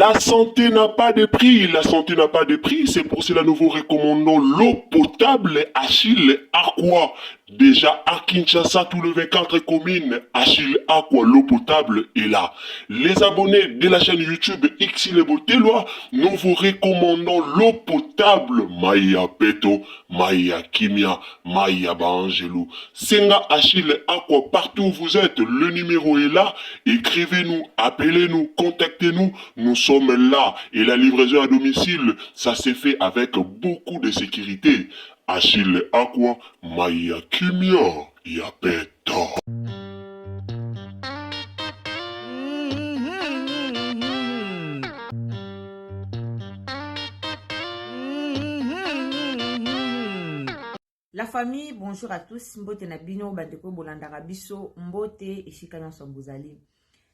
La santé n'a pas de prix, la santé n'a pas de prix, c'est pour cela nous vous recommandons l'eau potable Achille Aqua. Déjà à Kinshasa, tous les 24 communes, Achille Aqua, l'eau potable est là. Les abonnés de la chaîne YouTube Xile Boteloi, nous vous recommandons l'eau potable Maya Peto, Maya Kimia, Maya Baangelou. Senga Achille Aqua, partout où vous êtes, le numéro est là. Écrivez-nous, appelez-nous, contactez-nous. Nous sommes là. Et la livraison à domicile, ça s'est fait avec beaucoup de sécurité. Achille Aqua, Maya Kimia, Yapeta. La famille, bonjour à tous. Mbote na bino bandeko bolandaka biso mbote esika nyonso bozali.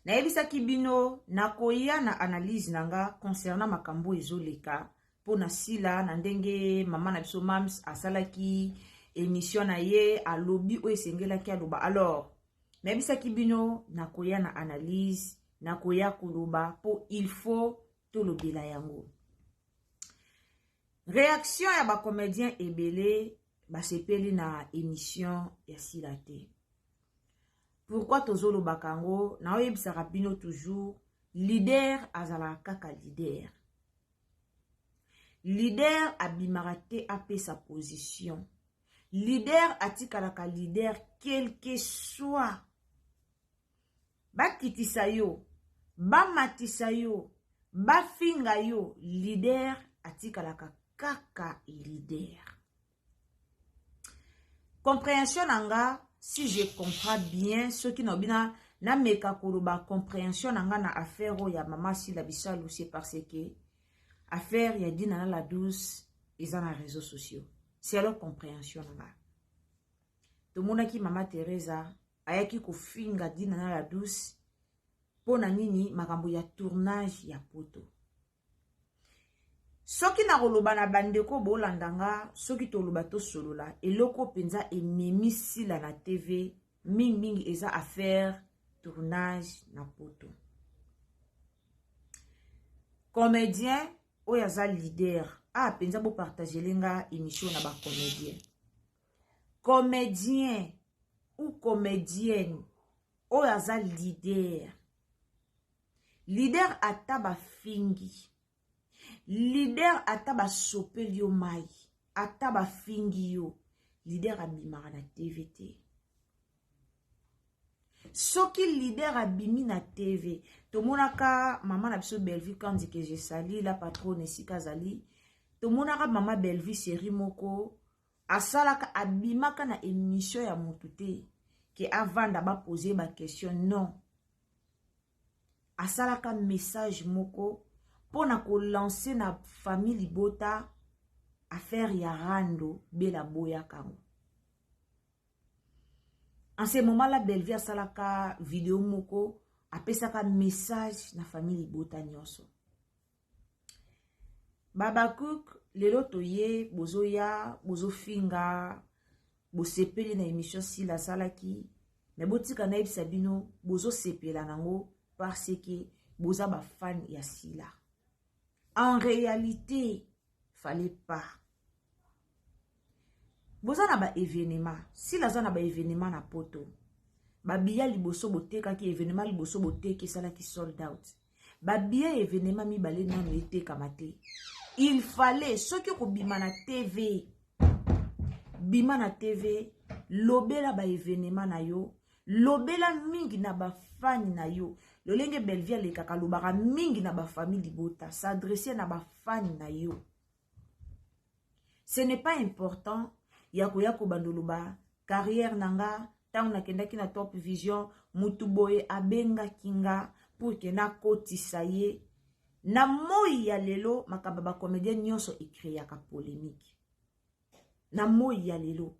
Nayebisaki bino nakoya na analyse na nga concernant makambo ezoleka mpo na Sila na ndenge mama na biso Mams asalaki émission na ye alobi oyo esengelaki aloba. Alors, nayebisaki bino nakoya na analyse, nakoya koloba mpo il faut tolobela yango. Réaction ya ba comédien ebele basepeli na émission ya Sila te. Pourquoi tozolobaka yango? Naoyebisaka bino toujours, leader azalaka kaka leader. Leader abimaka te apesa position. Leader atikalaka leader quel que soit. Bakitisa yo, bamatisa yo, bafinga yo, leader atikalaka kaka leader. Compréhension na nga, si je comprends bien, soki na bina nameka koloba compréhension na nga na affaire oyo ya mama Sila Bisalu, c'est parce que affaire ya Dina na la douce eza na réseaux sociaux. C'est alors compréhension na nga. Tomonaki mama Teresa ayaki kofinga Dina na la douce mpo na nini? Makambo ya tournage ya poto. Soki nakoloba na bandeko bolanda nga, soki toloba tosolola, eloko mpenza ememi Sila na TV mingimingi eza affaire tournage na poto. Comédien oyo aza leader, ah mpenza bopartagele nga émission na bacomédien. Comédien ou comédienne oyo aza leader, leader ata bafingi, leader ata basopeli yo mai, ata bafingi yo, leader abimaka na TV te. Soki leader abimi na TV, tomonaka mama na biso Bellevue Kandi, que je salue la patronne esika azali, tomonaka mama Bellevue série moko asalaka, abimaka na émission ya motu te ke avanda bapose baquestion, non, asalaka message moko mpona kolancer na famille libota affaire ya rando bela boyaka yango. En ce moment là, Bellevue asalaka video moko, apesaka message na famille libota nyonso. Babakuk lelo toye bozoya bozofinga, bosepeli na émission Sila asalaki, me botika nayebisa bino, bozosepela nango parce que boza bafan ya Sila. En réalité, fallait pas. Boza na baévénement, Sila aza na baévénement na poto. Babiya liboso botekaki, événement liboso boteki esalaki sold out. Babiya événement mibale nano etekama te. Il fallait soki okobima na TV, bima na TV, lobela baévénement na yo, lobela mingi na bafani na yo. Lolenge Bellevue alekaka, alobaka mingi na bafamille libota, s'adresse na bafani na yo. Ce n'est pas important ya koya kobanda oloba carrière na nga. Ntango nakendaki na Top Vision, mutu boye abengaki nga pour ke nakotisa ye. Na moi ya lelo, makambo ya bacomédien nyonso ecréaka polémique. Na moi ya lelo,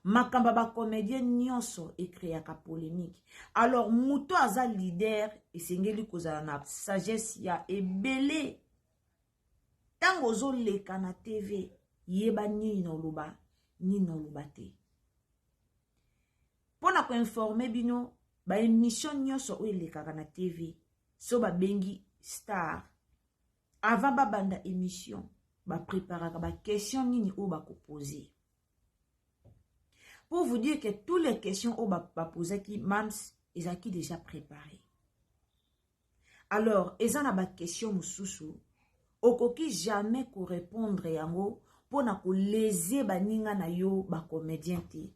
makambo ya bacomédien nyonso ecréaka polémique. Alors moto aza leader esengeli kozala na sagesse ya ebele. Ntango ozoleka na TV, yeba nini na oloba, nini na oloba te. Mpo na koinformer bino, baémission nyonso oyo elekaka na TV, so babengi star. Avant babanda émission, ba préparaka ba question nini oyo bakopose. Pour vous dire que toutes les questions oyo baposaki Mams ezalaki déjà préparé. Alors, eza na ba question mosusu okoki jamais korépondre yango mpo na kolese baninga na yo bacomédien te.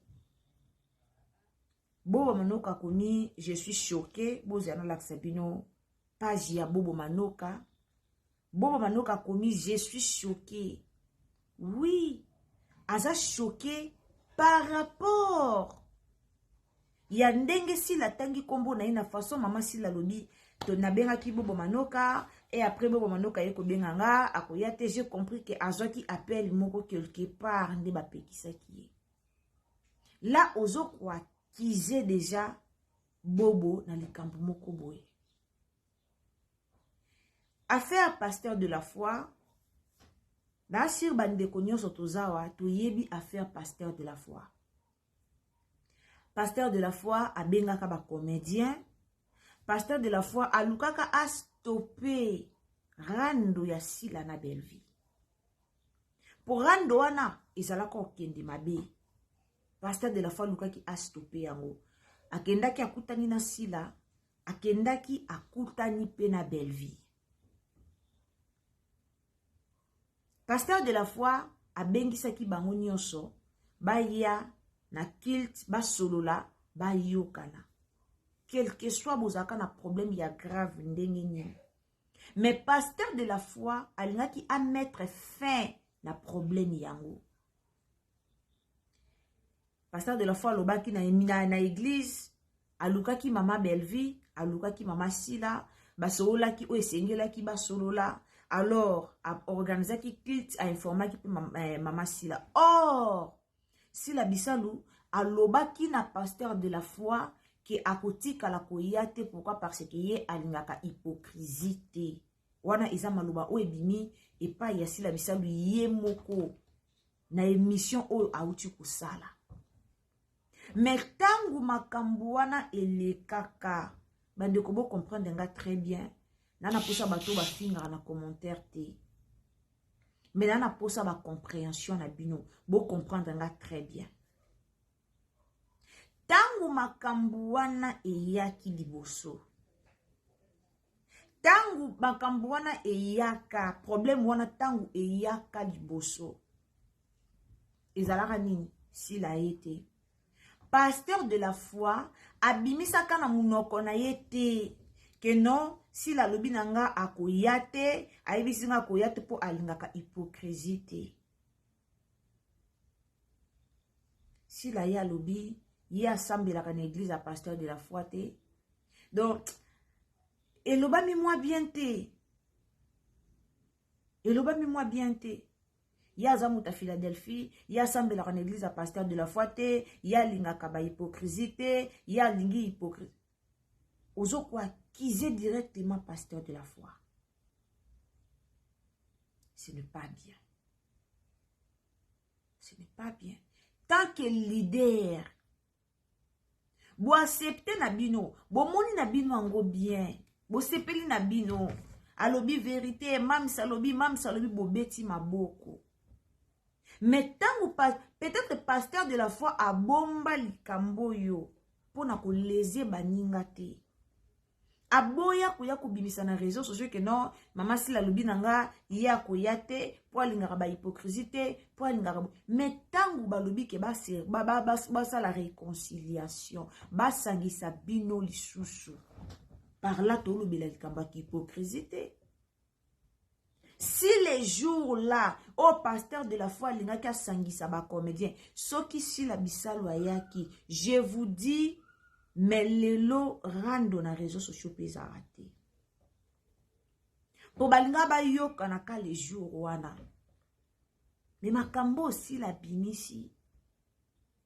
Bobo Manoka akomi je suis choqué, bozala nalakisa bino page ya Bobo Manoka. Bobo Manoka akomi je suis choqué. Oui, aza choqué par rapport ya ndenge Sila atangi nkombo na ye na façon mama Sila alobi to nabengaki Bobo Manoka et après Bobo Manoka ye kobenga nga akoya te. J'ai compris que azwaki appel moko quelque part nde bapekisaki ye. Là ozo koaccuser déjà Bobo na likambo moko boye. Affaire pasteur de la foi, nasir bandeko nyonso tozawa toyebi affaire pasteur de la foi. Pasteur de la foi abengaka ba comédien. Pasteur de la foi alukaka a stopper rando ya Sila na Bellevue. Po rando wana ezalaka kokende mabe. Pasteur de la foi alukaki a stopper yango. Akendaki akutani na Sila, akendaki akutani pe na Bellevue. Pasteur de la foi abengisaki bango nyonso baya na culte, basolola, bayokana. Quel que soit bozalaka na problème ya grave ndenge nini. Mais pasteur de la foi alingaki a mettre fin na problème yango. Pasteur de la foi alobaki na église, alukaki mama Bellevue, alukaki mama Sila, basololaki oyo esengelaki basolola. Alors aorganisaki culte, ainformaki mpe mama Sila. Or Sila Bisalu alobaki na pasteur de la foi ke akotikala koya te. Pourquoi? Parce que ye alingaka hypocrisie te. Wana eza maloba oyo ebimi epai ya Sila Bisalu ye moko na émission oyo auti kosala. Mais tangu makambo wana elekaka, bandeko bo comprendre nga très bien, na na posa bato bafingaka na commentaire te, mais na na posa ba compréhension na bino, bo comprendre nga très bien. Tangu makambo wana eyaki liboso, tangu makambo wana eyaka, problème wana tangu eyaka liboso, ezalaka nini? Sila ye te. Pasteur de la foi abimisaka na munoko na ye te ke non, Sila alobi na nga akoya te, ayebisi nga akoya te mpo alingaka hypocrisie te. Sila ye alobi ye asambelaka na église ya pasteur de la foi te. Donc elobami mwa bien te, elobami mwa bien te. Ye aza moto ya Philadelphie, ye asambelaka na église ya pasteur de la foi te, ye alingaka ba hypocrisie te, ye alingi hypocrisie. Ozo koaccuser directement pasteur de la foi. Ce n'est pas bien. Ce n'est pas bien. Tant que leader, bo accepter na bino, bomoni na bino yango bien, bosepeli na bino, alobi vérité, mams alobi, mams alobi, bobeti maboko. Mais tangu peut-être pasteur de la foi abomba likambo yo mpona koleze baninga te, aboya koya kobimisa na réseaux sociaux que non, mama Sila alobi na nga ye akoya te po alingaka ba hypocrisie te, po alingaka. Mais tangu balobi ke basala réconciliation, basangisa bino lisusu, par là tolobela likambo ya hypocrisie te. Si les jours là au pasteur de la foi alingaki asangisa ba comédien, soki Sila Bisalu ayaki, je vous dis, mais lelo rando na réseaux sociaux mpe ezalaka te, po balinga bayokana ka les jours wana. Mais makambo Sila abimisi,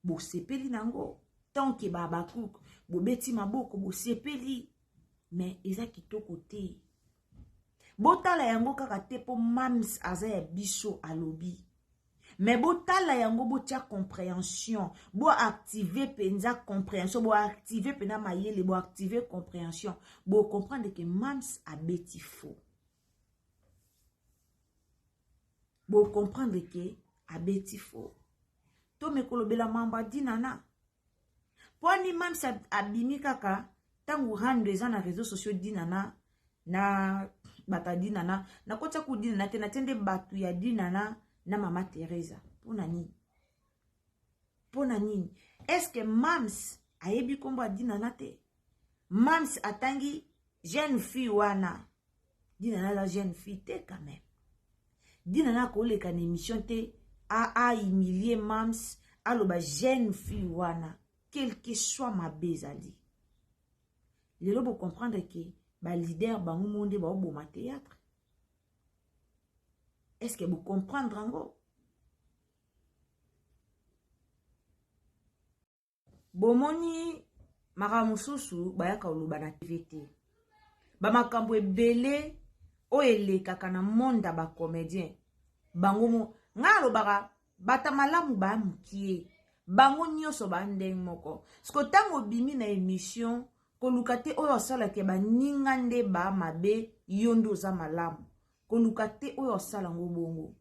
bosepeli nango, tant que babakuku bobeti maboko bosepeli, mais eza kitoko te. Botala yango kaka te po mams aza ya biso alobi, mais botala yango, botia compréhension, bo activer penza compréhension, bo activer pena mayele, bo activer compréhension, bo comprendre que mams abeti faux. Bocomprendre ke abeti fo. Tome kolobela mambo ya Dinana. Mpo ani Mams abimi kaka ntango rando eza na réseaux sociaux Dinana na bato ya Dinana, nakotia ku Dinana te, natie nde bato ya Dinana na mama Teresa. Mpo na nini? Mpo na nini? Est-ce que Mams ayebi nkombo ya Dinana te? Mams atangi jeune fille wana. Dinana aza jeune fille te quand même. Dinana akoleka na émission te a humilier Mams, aloba jeune fille wana, quel que soit mabe ezali. Lelo bo comprendre que ba leader bango mo nde baoboma théâtre. Est-ce que bo comprendre yango? Bomoni makambo mosusu bayaka koloba na TV te. Bamakambo ebele oyo elekaka na monde ya bacomédien, bango mo ngai alobaka bata malamu ba mokie, bango nyonso ba ndenge moko. Siko ntango obimi na émission, koluka te oyo asalaka baninga nde ba mabe, yo nde oza malamu. Koluka te oyo asala ngo bongo.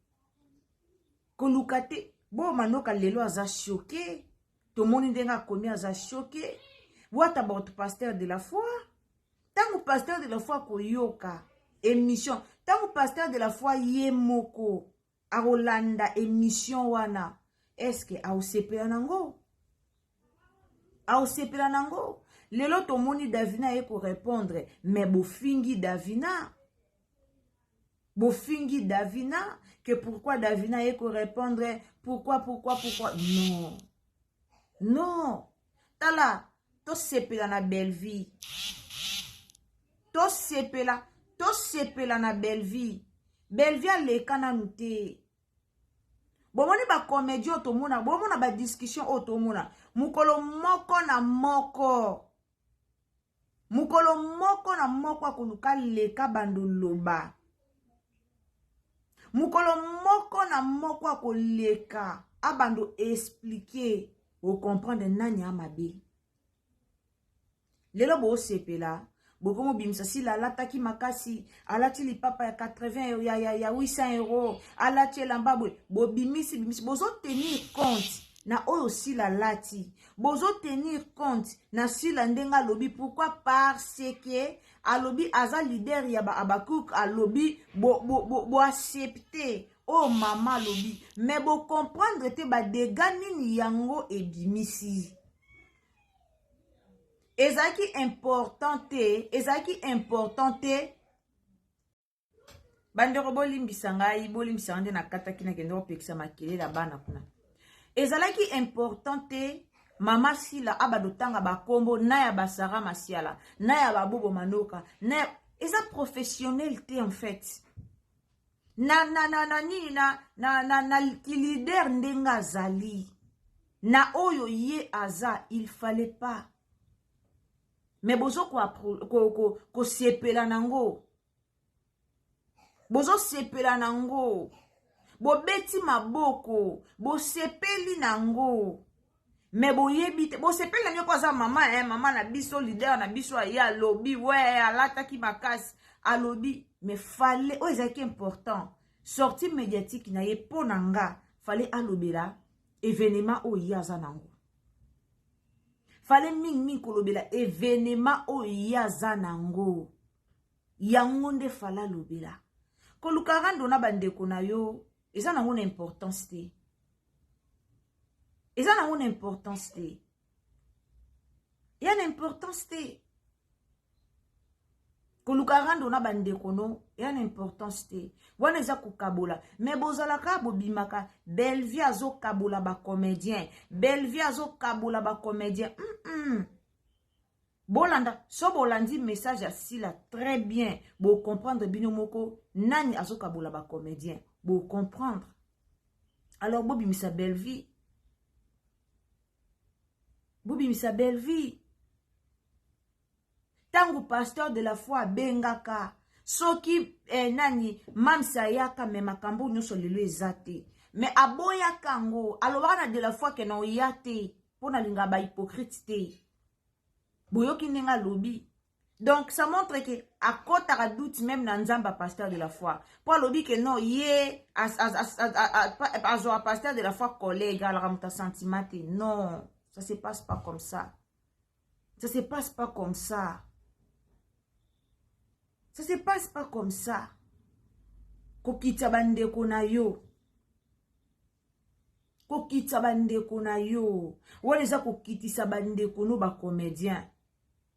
Koluka te. Bo manoka lelo aza choqué. Tomoni ndenge akomi aza choqué. What about pasteur de la foi? Tango pasteur de la foi koyoka émission, tango pasteur de la foi ye moko akolanda émission wana, est-ce que aosepela nango? Aosepela nango? Lelo tomoni Davina ye ko répondre, mais bofingi Davina. Bofingi Davina que pourquoi Davina ye ko répondre, pourquoi, pourquoi, pourquoi? Non. Non. Tala, tosepela na Bellevue. Tosepela, tosepela na Bellevue. Bellevue aleka nanu te. Bomoni ba comédie oyo tomona, bomona ba discussion oyo tomona. Mokolo moko na moko. Mokolo moko na moko akoluka leka bando loba. Mokolo moko na moko akoleka abando expliquer, okomprendre nani amabe. Lelo bosepela, bokomo bimisa sila alataki makasi, alati lipapa ya 80 ya, ya, ya 800 euros, alati elamba boye, bobimisi bimisi, bozo tenir compte na oyo sila alati, bozo tenir compte na sila ndenge alobi. Pourquoi? Parce que alobi aza leader ya ba Habakuk, alobi bo, bo, bo, bo accepter oyo mama alobi, mais bo comprendre te ba dégâts nini yango ebimisi. Ezalaki important te, ezalaki important te. Bandeko bolimbisa ngai, bolimbisa ngai nde nakataki, nakende kopekisa makelele ya bana kuna. Ezalaki important te mama Sila abanda otanga bakombo na ya basara Masiala, na ya babobo Manoka, na ya... eza professionnel te en fait. Na na na na nini na na na na ki leader ndenge azali na oyo ye aza, il fallait pas. Mais bozo ko ko ko kosepela nango. Bozo sepela nango. Bobeti maboko, bosepeli nango. Mais boyebi te, bosepeli na nyoko aza mama, eh, mama na biso, leader na biso aye alobi, ouais, alataki makasi, alobi, mais fallait, oyo ezalaki important, sortie médiatique na ye po na nga, fallait alobela événement oyo ye aza nango. Fallait mingi mingi kolobela événement oyo ye aza nango. Yango nde fallait alobela. Koluka rando na bandeko na yo, eza nango na importance te. Eza nango na importance te. Ya na importance te. Koluka rando na bandeko no, ya na importance te. Wana eza kokabola. Mais bozalaka bobimaka, Bellevue azokabola ba comédien. Bellevue azokabola ba comédien. Bolanda, so bolandi message ya Sila très bien, bo comprendre bino moko nani azokabola ba comédien. Bo comprendre. Alors bobimisa Bellevue. Bobimisa Bellevue. Tango pasteur de la foi abengaka, soki nani Mamsa ayaka, mais makambo nyonso lelo eza te. Mais aboyaka yango, alobaka na de la foi ke na oya te, mpo nalinga ba hypocrite te. Boyoki ndenge alobi. Donc ça montre que akotaka doute même na nzambe ya pasteur de la foi, mpo alobi ke non, ye azwaka pasteur de la foi collègue, alaka moto ya sentiment te. Non, ça se passe pas comme ça, ça se passe pas comme ça, ça se passe pas comme ça. Kokitisa bandeko na yo, kokitisa bandeko na yo wana eza kokitisa bandeko no bacomédien.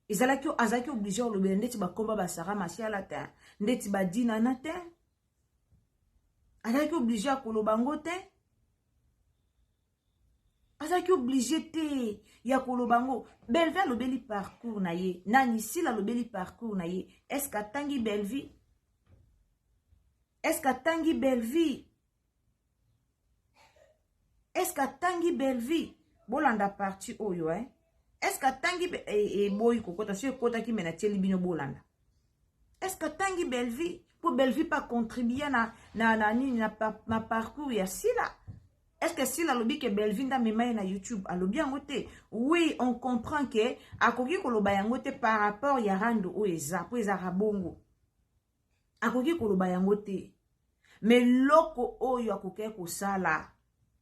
Ezalaki, azalaki obligé kolobela ndeti bakomba basara masiala te, ndeti badinana te, azalaki obligé ya koloba yango te, azalaki obligé te ya koloba yango. Belvi alobeli parcours na ye, nani, Sila alobeli parcours na ye. Est ce que atangi Belvi? Est ce que atangi Belvi? Est ce que atangi Belvi? Bolanda partie oyo, eh? Est ce que atangi? Eboyi kokota, so ekotaki me natieli bino, bolanda. Est ce que atangi Belvi? Mpo Belvi mpe acontribua na nini, na parcours ya Sila. Est ce que Sila alobi ke Belvi nde amema ye na YouTube? Alobi yango te. Oui, on comprend ke akoki koloba yango te par rapport ya rando oyo eza, mpo ezalaka bongo, akoki koloba yango te. Mais loko oyo akokaki kosala,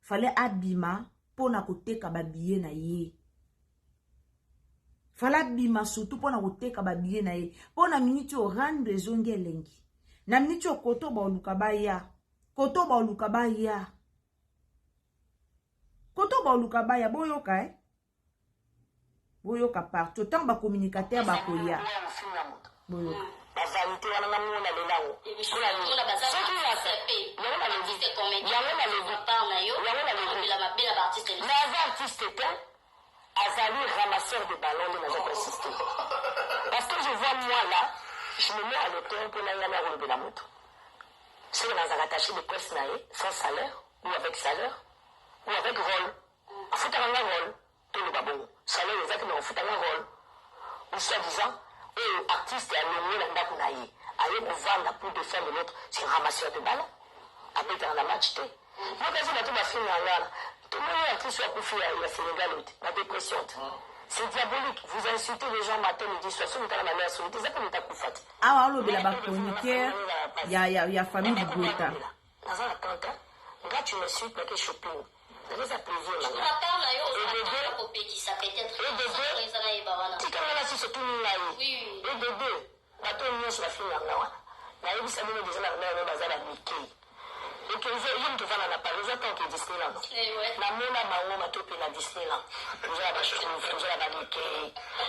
fallait abima mpona koteka babillet na ye, fallait abima surtout mpona koteka babillet na ye, mpo na miniti oyo rando ezongi elengi. Na miniti oyo koto baoluka baya, koto baoluka baya, koto baoluka baya. Boyoka, eh? Boyoka partout ntango bacommunicateur bakoya, boyoka. Bavanité wana nga mona lelango. Soki yango nalobi, yango nalobi, yango nalobi, naza artiste te, azali ramasseur de ballon nde naza koinsister, parce que je vois, moi là, je me mets à l'auteur mpo na ngai nakolobela moto soki nazalaka attaché de presse na ye sans salaire ou avec salaire ou avec rôle. Afutaka nga rôle, toloba bongo, salaire eza te, mais ofutanga rôle ou soit disant oyo artiste alongwe na ndako na ye, aye kovanda pour défendre l'autre. C'est un ramasseur de ballon, abetaka na match te. Yokazi bato bafinga ngana, tomoni artiste oyo akufi ya Sénégal oyo te, badépression te. C'est diabolique, vous insultez les gens matin, midi, soir. Soki tala malheur, soki te, eza mpe moto akufa te. Awa alobela bachroniqueur ya famille Bigota. Naza na tante nga, tu me suis nake shopping, eza plaisir na nga. Tikanga na susu, otuni ngai ebebe. Bato nyonso bafinga nga wana, nayebisa bino deja na bino, baza bamike. Okenze ye moto ovanda na Paris, oza tanke Disneyland, namona bango bato mpe na Disneyland, toza na bashtrouve, toza na bamike,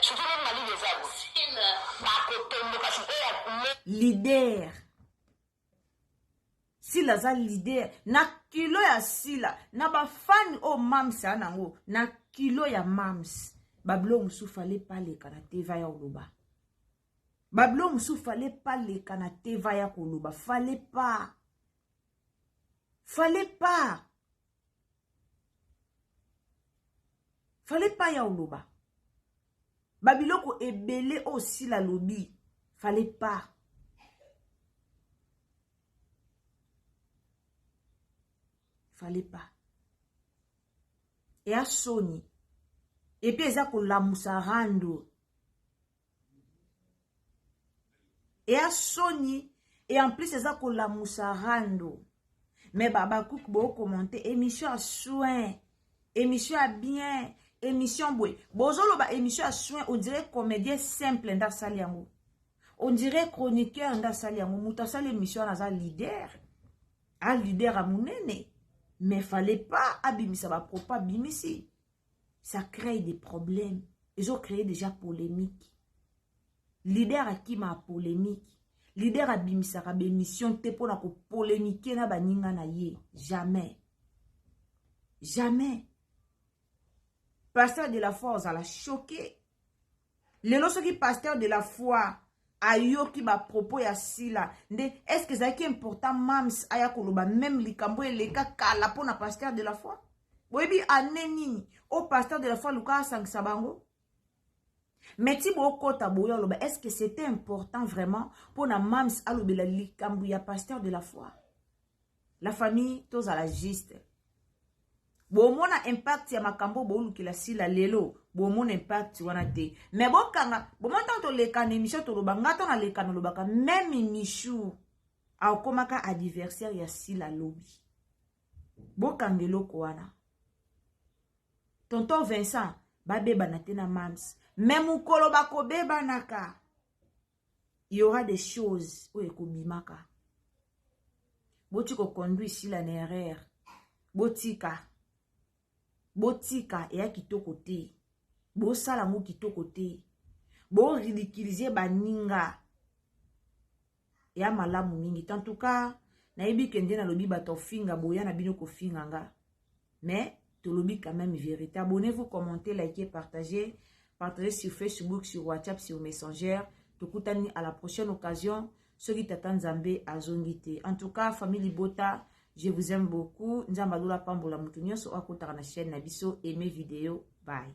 surtout nde malili eza bo bakotomboka oyo. Leader Sila aza leader na kilo ya Sila na bafani oyo mams aa nango na kilo ya mams. Babilo mosusu fallait paleka na teva ya koloba, babilo mosusu fallait paleka na teva ya koloba, fallait pas, fallait pas, fallait pas ya koloba babiloko ebele oyo Sila alobi, fallait pas. Fallait pas. Eya soni, et puis eza kolamusa rando. Eya soni et en plus eza kolamusa rando. Mais babakuku bocommenter émission ya soin, émission ya bien, émission boye, bozoloba émission ya soin, on dirait comédien simple nde asali yango, on dirait chroniqueur nde asali yango. Moto asali émission wana aza leader, a leader ya monene, mais fallait pas abimisa bapropos abimisi. Ça crée des problèmes, ezocréer déjà polémique. Leader akima ya polémique, leader abimisaka baémission te mpona kopolémiquer na baninga na ye, jamais, jamais. Pasteur de la foi ozala choqué lelo soki pasteur de la foi ayoki bapropos ya Sila nde. Est ce que ezalaki important mams aya koloba même likambo eleka kala mpona pasteur de la foi? Boyebi ane nini o pasteur de la foi luka asangisa bango, mais ti bokota boyo aloba. Est ce que c'était important vraiment mpona mams alobela likambo ya pasteur de la foi? La famille, tozala juste. Bomona impact ya makambo boolukela Sila lelo. Bomona impact wana te. Mais bokanga, bomona ntango toleka na émission toloba, nga ntango naleka nalobaka, même Michou akomaka adversaire ya Sila lobi. Bokanga eloko wana. Tonton Vincent babebana te na Mams, mais mokolo bakobebanaka, il y aura des choses oyo ekobimaka. Botika koconduire Sila na erreur, botika, botika, eya kitoko te, bosala yango kitoko te, boridiculiser baninga, eya malamu mingi te. En tout cas, nayebi ke nde nalobi, bato ofinga, boya na bino kofinga nga, mais tolobi quand même vérité. Abonnez-vous, commentez, likez, partagez, partagez sur Facebook, sur WhatsApp, sur Messenger. Tokutani à la prochaine occasion, soki tata Nzambe azongi te. En tout cas, famille libota, je vous aime beaucoup. Nzambe alola pambola motu nyonso oyo akotaka na chaîne na biso. Aimez vidéo. Bye.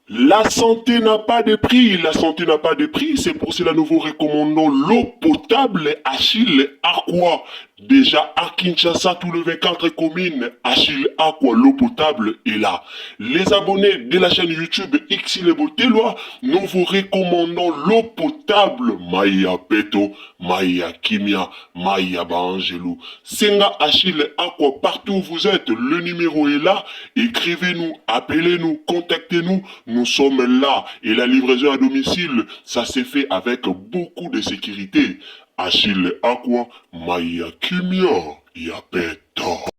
La santé n'a pas de prix, la santé n'a pas de prix, c'est pour cela nous vous recommandons l'eau potable Achille Aqua. Déjà à Kinshasa, tous les 24 communes, Achille Aqua, l'eau potable est là. Les abonnés de la chaîne YouTube Xile Boteloi, nous vous recommandons l'eau potable Maya Peto, Maya Kimia, Maya Baangelou. Senga Achille Aqua, partout où vous êtes, le numéro est là. Écrivez-nous, appelez-nous, contactez-nous. Nous sommes là. Et la livraison à domicile, ça s'est fait avec beaucoup de sécurité. Achille Aqua, Maya Kimia, Yapeto.